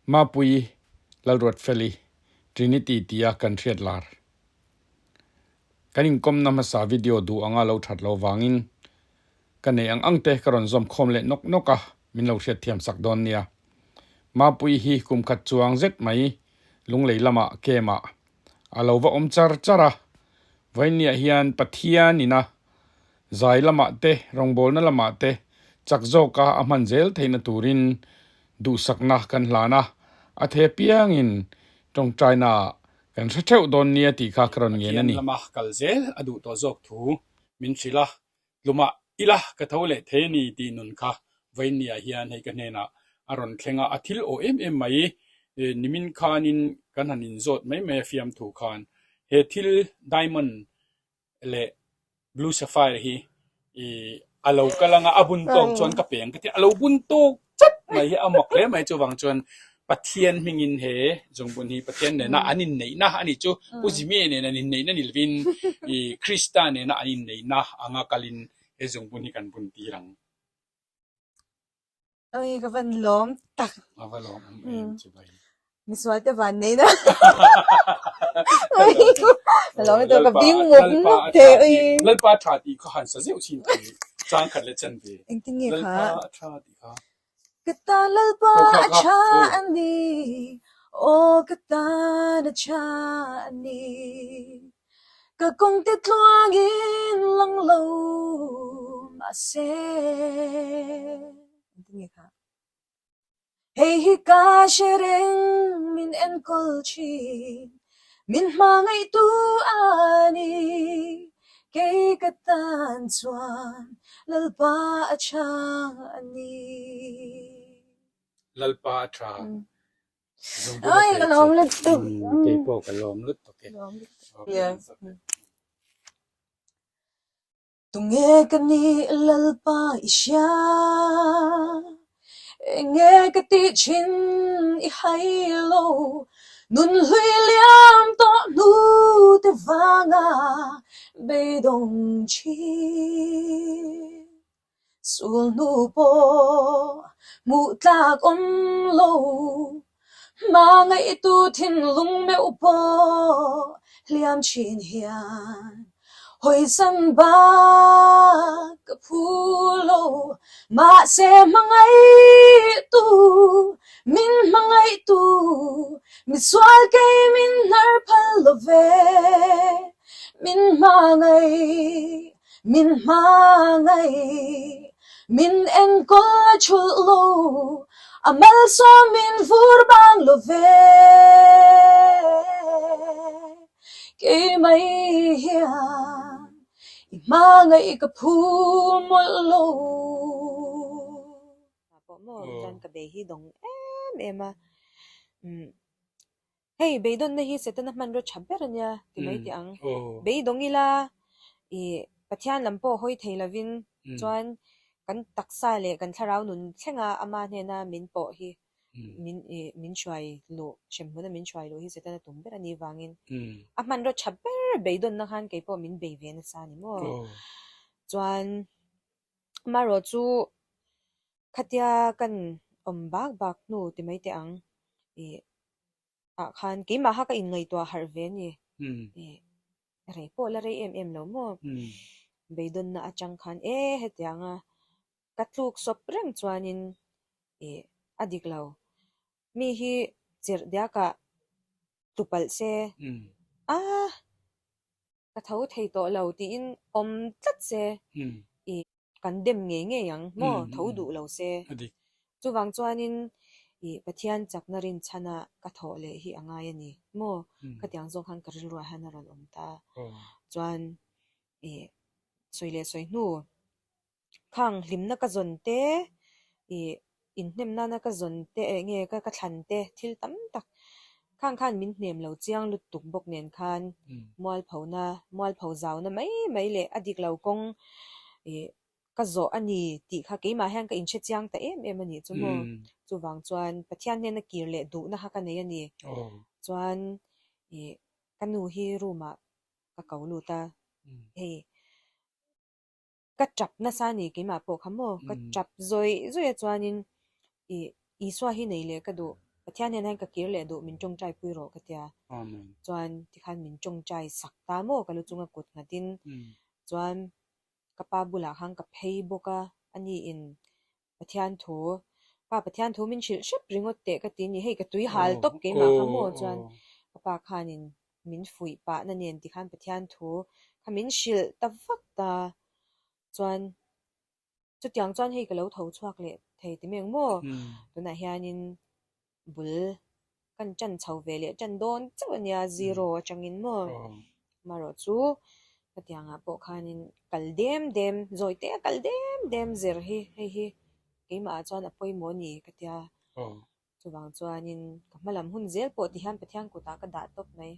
Mapuii Lalruatfeli Trinity tia kan hriat lar. Kan inkawmna hmasa video duh anga lo that lo vangin ka nei ang ang te ka rawn zawm khawm leh nawk nawk a, min lo hriat thiam sak dawn nia. Mapuii hi kum khat chuang zet mai Lunglei lamah camp-ah a lo va awm char char a, vawiinniah hian Pathian ina zai lamah te rawngbawlna lamah te chak zawka a hman zel theihna turin duhsakna kan hlan a, a the piangin tawngtainaah kan hre theuh dawn nia tih kha ka rawn ngen a ni. Pathian lama kal zel a duh tawh zawk thu min hrilh a, Tlumah ila ka tho leh thei a ni tih nun kha vawiinniah hian hei ka hnenah a rawn thleng a, a thil aw em em mai nimin khanin kan han inzawt mai mai a fiamthu khan he thil diamond leh blue sapphire hi a lo kal anga a bun tawk chuan ka peng ka ti a, a lo bun tawk chat mai hi a mak hle mai chuvang chuan Pathian hmingin he zungbun hi Pathian nena an inneihna a nih chu Pu Jimmy nen an inneihna ni lovin i Krista nena an inneihna anga kalin he zungbun hi kan bun tir ang. Oi ka van lawm tak. A va lawm awm em chu bai. Misual te van neihna. Oi ka lawm lutuk ka bing mup mup thei oi. Lalpa tha tih kha han sa zeuh chin thei chang khat leh chan ve. Engtin nge kha? Lalpa tha tih kha. Ka tan Lalpa a tha a ni, aw ka tan a tha a ni. Ka kawng te tluangin lang lo mahse. Engtin nge kha? Hei hi ka hre reng min enkawl thin, min hmangaihtu a ni. Kei ka tan chuan Lalpa a tha a ni. Lalpa a tha. Ai ka lawm lutuk. Kei pawh ka lawm lutuk e. Yes. Tunge ka nih Lalpa i hria? Enge ka tih thin i hai lo? Nun hlui liam tawh hnu te vanga beidawng thin. Sul hnu pawh hmuh tlak awm lo. Hmangaihtu thinlung meuh pawh hliam thin hian hawisan bak ka phu lo. Mahse hmangaihtu, min hmangaihtu, misual kei min hnar phal lo ve. Min hmangaih, min hmangaih, min enkawl a chhulh lo, a malsawm min vur bang lo ve. Keimah hian i hmangaih ka phu mawlh lo. Pawh maw chuan ka bei hi dawng em em a, umm. Hei beidawnna hi Setana hmanraw tha ber a nia ti mai teh ang. Beidawng ila ih Pathian lam pawh hawi thei lovin chuan kan taksa leh kan thlarau nun thlenga ama hnena min pawh hi min ih min hruai luh hremhmuna min hruai luh hi Setana tum ber a nih vangin a hmanraw tha ber beidawnna khan kei pawh min bei ve nasa a ni maw. Chuan amaherawh chu Khatia kan awm bak bak hnu ti mai teh ang ih ah khan keimah kha ka inngaihtuah harh ve a ni. Ih rei pawh la rei em em lo maw? Beidawnna atang khan e hetianga ka tluk sawp reng chuanin ih a dik lo. Mi hi chirh diakah tlu palh se a. Ka tho thei tawh lo tiin awm tlat se i kan dem ngei ngei ang maw tho duh lo se. Chuvang chuanin i Pathian chakna rinchhana ka thawh leh hi a ngai a ni maw khatiang zawng khan ka rilruah hian a rawn awm ta. Chuan i sawi leh sawi hnu. Khang hlimna ka zawn te, ih inhnem nana ka zawn te eh nge ka thlan te thil tam tak khang khan min hnem lo chiang lutuk bawk nen khan mualphona, mualpho zauna mai mai leh a dik lo kawng ih ka zawh a ni tih kha keimah hian ka inhre chiang ta em em a nih chu maw. Chuvang chuan Pathian hnena kir leh duhna kha ka nei a ni. Chuan ih ka nu hi room ah ka ko lut a, hei. Ka tap nasa a ni keimah pawh kha maw? Ka tap zawih zawih a chuanin ih Isua hi nei leh ka duh. Pathian hnenah hian ka kir leh duh min tawngtai pui rawh ka tia. Chuan tikhan min tawngtai sak ta maw ka lu chunga kut nghatin chuan ka pa bulah khan ka phei bawk a, ani in Pathian thu pa Pathian thu min hrilh hrep ringawt teh ka ti ni hei ka tui hal tawp keimah kha maw chuan ka pa khanin min fuih pahna nen tikhan Pathian thu kha min hrilh ta vak ta chuan chutiang chuan hei ka lo tho chhuak leh thei ti mai ang maw tunah hianin bul kan ṭan chho ve leh ṭan dawn chauh a nia zero aṭangin maw amaherawh chu hetiangah pawh khanin kal dem dem zawi te a kal dem dem zir hi hei hi keimah ah chuan a pawimawh a ni ka tia chuvang chuanin ka hma lam hun zel pawh tihian Pathian kutah ka dah tawp mai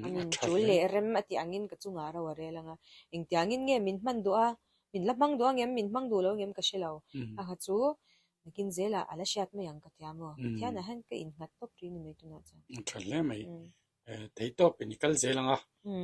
a min tul leh rem a tih angin ka chungah ro a rel ang a engtiangin nge min hman duh a min la hmang duh angem min hmang duh lo angem ka hre lo a kha chu Nakin zelah a la hriat mai ang ka tia maw? Pathianah hian ka innghat tawp ri ni mai tunah chuan. A tha hle mai. Thei tawpin i kal zel ang a,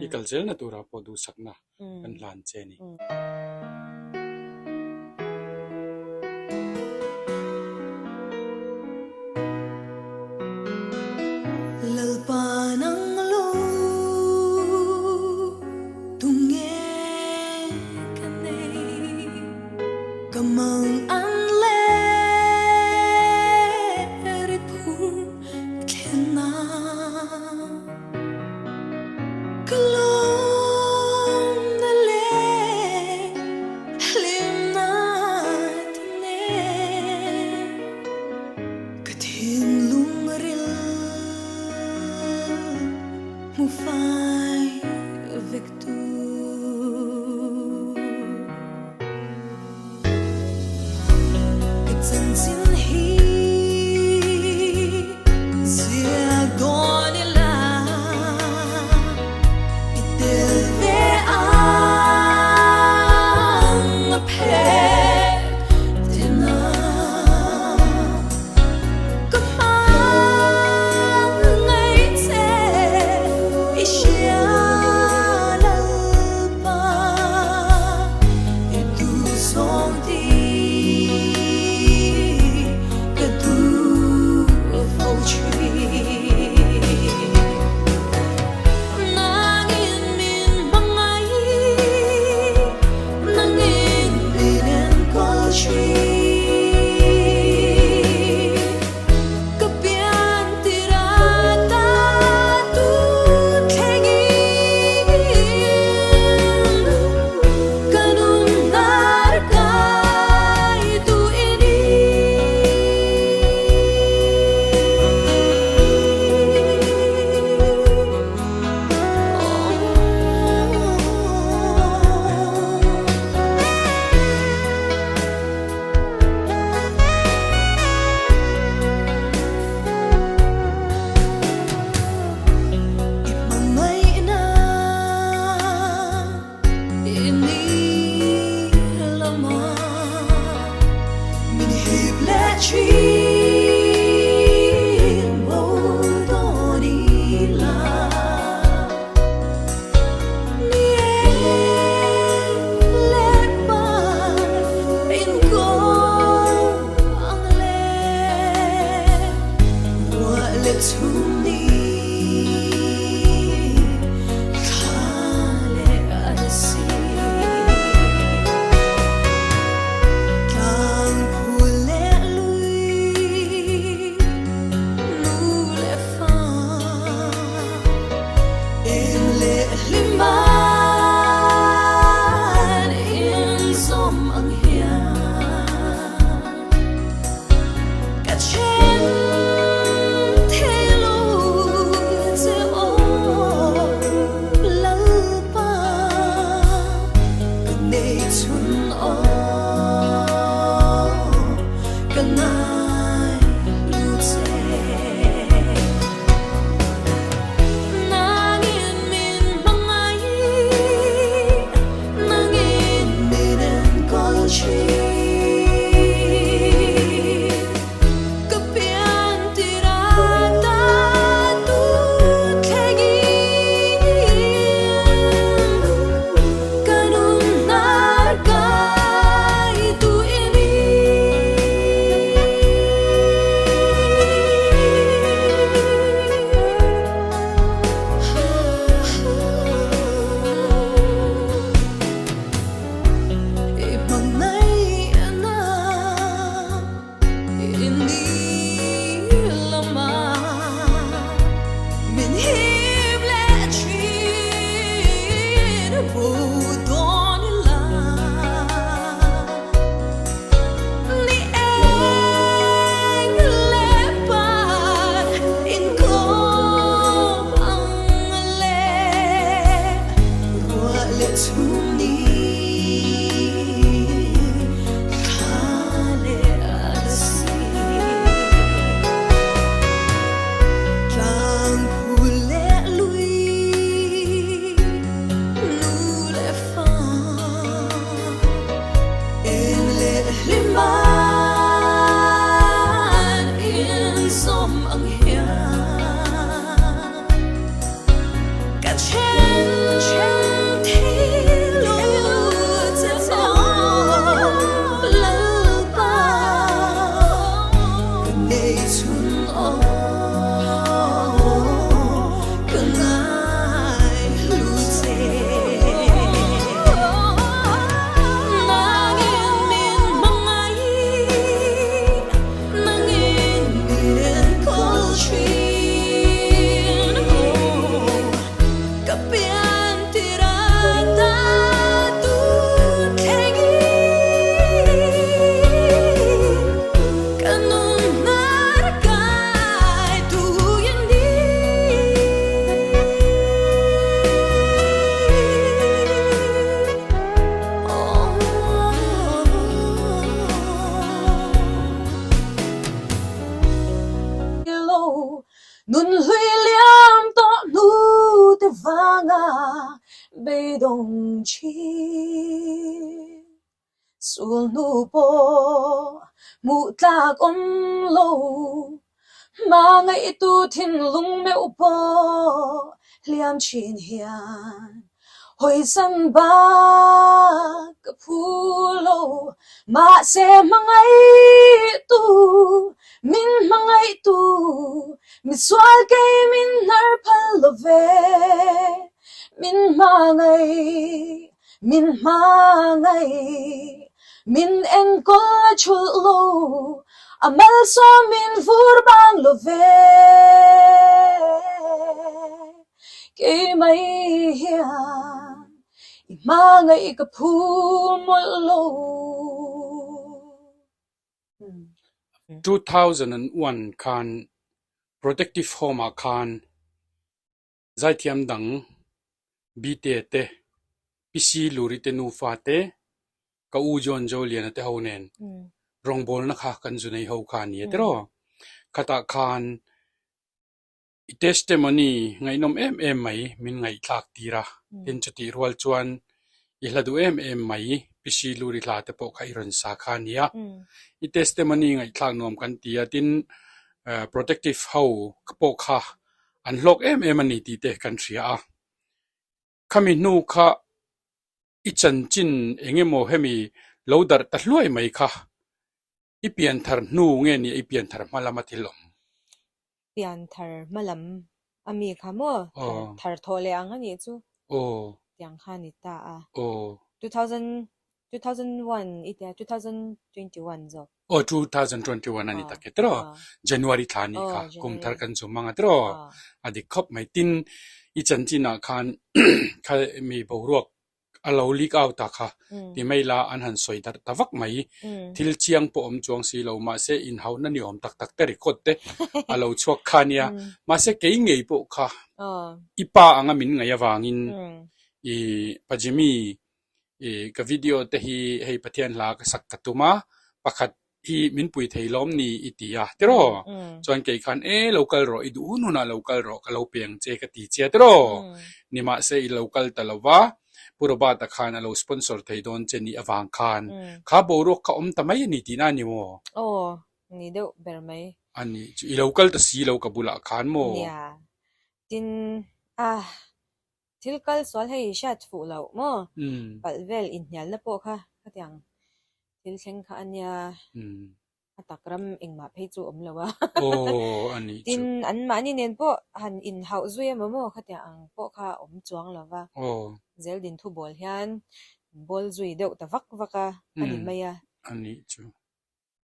i kal zelna turah pawh duhsakna kan hlan che a ni. Lalpa nang lo tunge ka nei. Ka mang an leh ri phur thlen a, ka lawm na leh hlim na te nen ka thinlung ril hmu fai vek tu. Ka chanchin hi ziak dawn ila i tel ve ang a phet tina ka hmangaih che i hria Lalpa. I duhzawng ti ka duh fo thin. Nangin min hmangaih, nangin min enkawl thin. Ka pian tirata tun thlengin ka nun hnar kai tu i ni. I hmangaihna i ni lama min hip leh thin bo dawn ila. Ni e leh par inkawl ang le ruah leh chhum ni thla leh arsi tlang phul leh lui nu leh fa. Eng leh hlim an inzawm ang hian ka then thei lo. Ka ngai hlu che. Nangin min hmangaih, nangin min enkawl thin. Ka pian tir ata tu thlengin ka nun hnar kai tu in ni. Nun hlui liam tawh hnu te vanga beidawng thin. Sul hnu pawh hmuh tlak awm lo, hmangaihtu thinlung meuh pawh hliam thin hian hawisan bak ka phu lo. Mahse hmangaihtu, min hmangaihtu, misual kei min hnar phal lo ve, min hmangaih. Min hmangaih, min enkawl a chulh lo, a malsawm min vur bang lo ve. Keimah hian i hmangaih ka phu mawlh lo. 2001 khan Protective Home ah khan Zaithiam dang Bite te, Pisi Luri te nufa te, ka u John Joliana te ho nen rawngbawlna kha kan zu nei ho kha a ni a tiraw? Khatah khan i testimony ngaihnawm em em mai min ngaihthlak tir a, tin chutih rual chuan i hla duh em em mai Pisi Luri hla te pawh kha i rawn sa kha a ni a. I testimony ngaihthlak nuam kan ti a, tin protective ho pawh kha an hlawk em em a ni tih te kan hria a. Khami hnu kha i chanchin eng emaw hemi lo darh ta hluai mai kha i pianthar hnu nge ni i pianthar hma lama thil awm? Pianthar hma lam a mi kha maw thar thawh leh ang a nih chu tiang kha a ni ta a. 2000 2001 i tia 2021 zawk. Aw 2021 a ni tak e tiraw January thla anih kha kum thar kan zum ang a tiraw a dik khawp mai tin i chanchin ah khan kha mi boruak a lo leak out a kha ti mai la an han sawi darh ta vak mai thil chiang pawh awm chuang si lo mahse inhauna ni awm tak tak te record te a lo chhuak kha nia mahse kei ngei pawh kha i pa anga min ngaih avangin i pa Jimmy I ka video te hi hei Pathian hla ka sak ka tum a, pakhat hi min pui thei lawm ni i ti a, tiraw? Chuan kei khan e lo kal rawh, i duh hun hunah lo kal rawh, ka lo peng che ka ti che tiraw? Nimahse i lo kal ta lo va, Pu Robert-a khan a lo sponsor thei dawn che nih avang khan kha boruak kha awm ta mai a ni tihna a ni maw? Aw, ni deuh ber mai. A ni chu, i lo kal ta si lo ka bulah khan maw? Nia, tin, ah, Thil kal sual hei i hriat fuh loh maw? Palh vel inhnialna pawh kha khatiang thil thleng kha a nia, a tak ram engmah phei chu awm lo a. Tin, anmahni nen pawh han inhauh zui emaw maw khatiang ang pawh kha a awm chuang lo va. Zeldin thu bawl hian bawl zui deuh ta vak vak a, a ni mai a.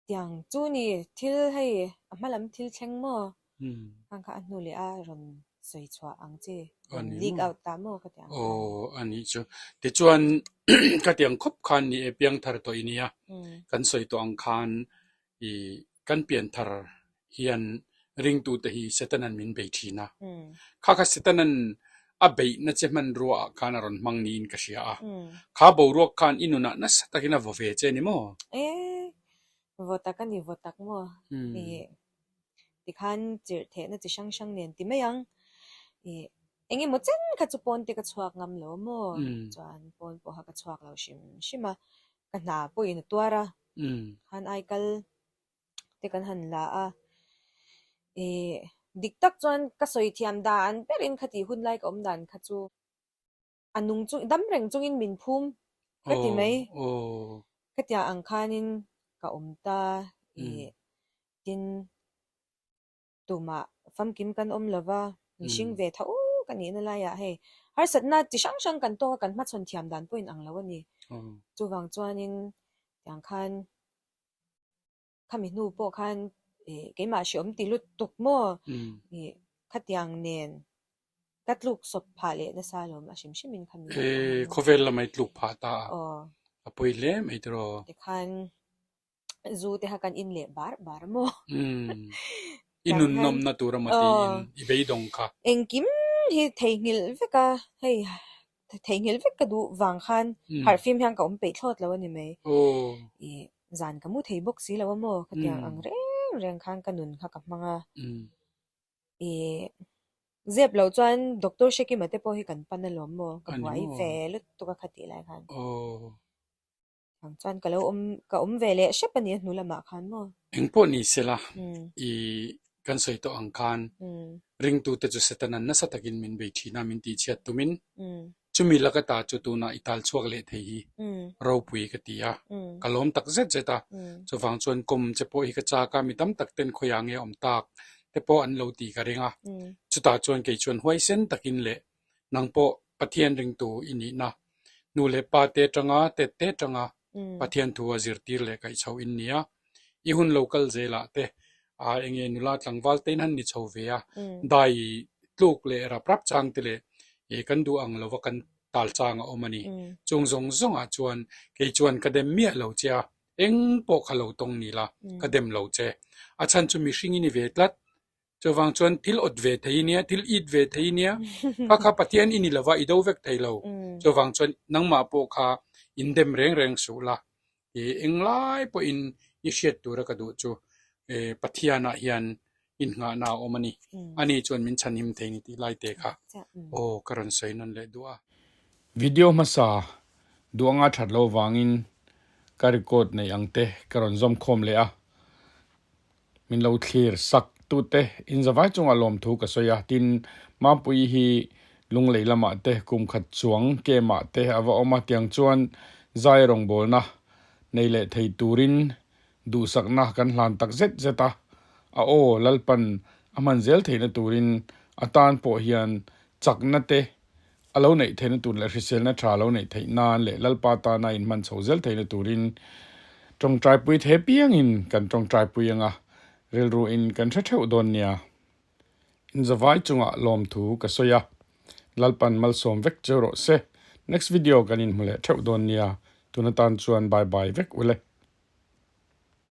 Tiang chu ni thil hei a hma lam thil thleng maw? Khang kha a hnu leh a rawn sawi chhuah ang che, rawn leak out ta maw ka ti ang khan. Aw a nih chu. Tichuan ka ti ang khawp khan ni e piangthar tawh i nia. Kan sawi tawh ang khan i kan pianthar hian ringtute hi Setanan min bei thin a. Kha kha Setanan a beihna che hmanrua ah khan a rawn hmang niin ka hria a. Kha boruak khan i nunah nasa takin a vaw ve che ni maw? E, vaw tak a ni, vaw tak maw? I tikhan chirh thehna chi hrang hrang nen ti mai ang. I eng emaw chen kha chu pawn te ka chhuak ngam lo maw? Chuan pawn pawh kha ka chhuak lo hrim hrim a, ka hna pawhin a tuar a, khan aikal te kan han la a, ih dik tak chuan ka sawi thiam dan berin khati hun lai ka awm dan kha chu a nung chung dam reng chungin min phum ka ti mai khatiang ang khanin ka awm ta ih tin. Tumah famkim kan awm lo va, mihring ve tho ka nihna laiah hei harsatna chi hrang hrang kan tawk a, kan hmachhawn thiam dan pawhin ang lo a ni. Chuvang chuanin tiang khan khami hnu pawh khan ih keimah hreawm ti lut tuk maw ih khatiang nen ka tluk sawp phah leh nasa alawm a hrim hrimin khami. Khawvel lamah i tluk phah ta a, a pawi hle mai tiraw. Tikhan zu te kha kan in leh bar bar a maw? Umm. I nun nawmna tur emaw tiin i beidawng kha. Engkim hi theihnghilh vek a, hei theihnghilh vek ka duh vang khan harhfim hian ka awm peih thlawt lo a ni mai. I zan ka mu thei bawk si lo a maw? Khatiang ang reng reng khan ka nun kha ka hmang a. I zep loh chuan Doctor Hrekima te pawh hi kan pan alawm maw? Ka buai ve lutuk a khatih lai khan. Ang chuan ka lo awm ka awm ve leh hrep a ni a hnu lamah khan maw? Eng pawh ni sela i kan sawi tawh ang khan ringtute chu Setanan nasa takin min bei thin a, min tihchhiat tumin chumi laka ta chu tunah i tal chhuak leh thei hi ropui ka ti a, ka lawm tak zet zet a. Chuvang chuan kawm che pawh hi ka chak a, mi tam tak ten khawiah nge awm tak te pawh an lo ti ka ring a. Chutah chuan kei chuan huaisen takin leh Nang pawh Pathian ringtu i nihna, nu leh pa te atanga tet te atanga Pathian thu a zirtir leh kaih chhoh in nia. I hun lo kal zelah te a enge nula tlangval te in han ni chho ve a, dai tluk leh rap rap chang te leh kan duh ang lova kan tal chang a awm a ni. Chung zawng zawngah chuan kei chuan ka dem miah lo che a, eng pawh kha lo tawng ni la, ka dem lo che. A chhan chu mihring i ni ve tlat, Chuvang chuan thil awt ve thei nia, thil it ve thei nia, kha kha Pathian i ni lova i do vek thei lo. Chuvang chuan nangmah pawh kha indem reng reng suh la, i englai pawhin i hriat tura ka duh chu Pathianah hian innghahna a awm a ni. Ani chuan min chhanhim thei ni tih lai te kha aw ka rawn sawi nawn leh duh a. Video hmasa duh anga that lo vangin ka record neih ang te ka rawn zawm khawm leh a. Min lo thlir sak tute inzavai chungah lawmthu ka sawi a, tin Mapuii hi Lunglei lamah te kum khat chuang kemah te a va awm a, tiang chuan zai rawngbawlna nei leh thei turin duhsakna kan hlan tak zet zet a, a aw Lalpan a hman zel theihna turin a tan pawh hian chakna te A lo neih theihna tur leh hriselna tha a lo neih theih nan leh Lalpa tana inhman chho zel theihna turin tawngtaipui the piangin kan tawngtaipui anga rilruin kan hre theuh dawn nia. Inzavai chungah lawmthu ka sawi a, Lalpan malsawm vek cheu rawh se. Next video kan inhmu leh theuh dawn nia, tun atan chuan bye bye vek ule.